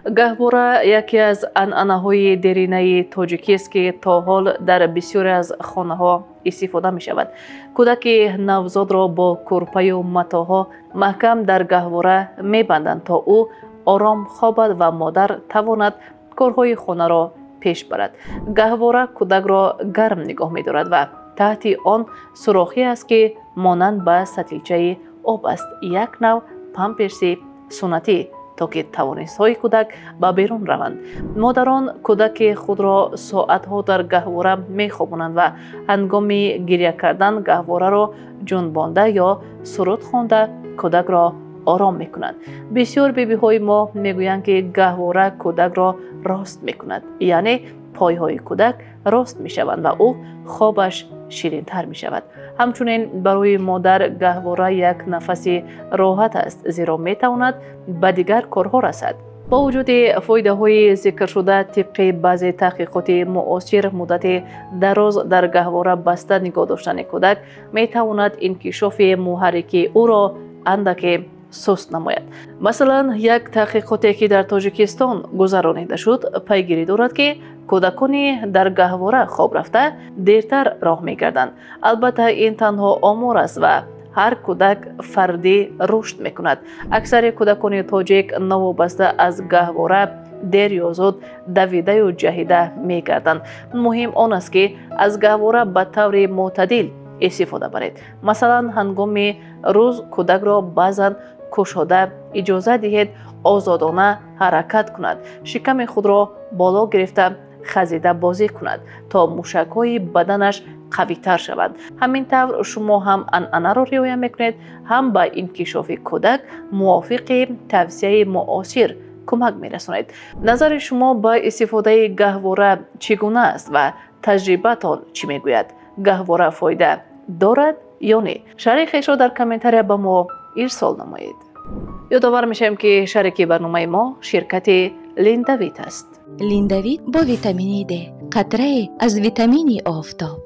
Гаҳвора яке аз анъанаҳои деринаи тоҷикист, ки то ҳол дар бисёре аз хонаҳо истифода мешавад. Кӯдаки навзодро бо кӯрпаю матоъҳо маҳкам дар гаҳвора мебанданд, то ӯ ором хобад ва модар тавонад корҳои хонаро пеш барад. Гаҳвора кӯдакро гарм нигоҳ медорад ва таҳти он сурохе аст, ки монанд ба сатилчаи об аст, як нав памперси суннатӣ, то ки тавонистҳои кӯдак ба берун раванд. Модарон кӯдаки худро соатҳо дар гаҳвора мехобонанд ва ҳангоми гиря кардан гаҳвораро ҷунбонда ё суруд хонда кӯдакро ором мекунанд. Бисёр бибиҳои мо мегӯянд, ки гаҳвора кӯдакро рост мекунад, яъне пойҳои кӯдак рост мешаванд ва ӯ хобаш ширинтар мешавад. Ҳамчунин барои модар гаҳвора як нафаси роҳат аст, зеро метавонад ба дигар корҳо расад. Бо вуҷуди фоидаҳои зикршуда, тибқи баъзе таҳқиқоти муосир, муддати дароз дар гаҳвора баста нигоҳ доштани кӯдак метавонад инкишофи муҳаррикии ӯро андаке суст намояд. Масалан, як таҳқиқоте, ки дар Тоҷикистон гузаронида шуд, пайгирӣ дорад, ки кӯдакони дар гаҳвора хоб рафта дертар роҳ мегарданд. Албатта, ин танҳо омор аст ва ҳар кӯдак фардӣ рушд мекунад. Аксари кӯдакони тоҷик новобаста аз гаҳвора дер ё зуд давидаю ҷаҳида мегарданд. Муҳим он аст, ки аз гаҳвора ба таври мӯътадил истифода баред. Масалан, ҳангоми рӯз кӯдакро баъзан кушода иҷоза диҳед озодона ҳаракат кунад, шиками худро боло гирифта хазида бозӣ кунад, то мушакҳои баданаш қавитар шаванд. Ҳамин тавр шумо ҳам анъанаро риоя мекунед, ҳам ба инкишофи кӯдак мувофиқи тавсияи муосир кӯмак мерасонед. Назари шумо ба истифодаи гаҳвора чӣ гуна аст ва таҷрибаатон чӣ мегӯяд? Гаҳвора фоида дорад ё не? Шарҳи хешро дар комментария ба мо ирсол намоед. Ёдовар мешавем, ки шарики барномаи мо ширкати Линдавит аст. Линдавит бо витамини Д, қатрае аз витамини офтоб.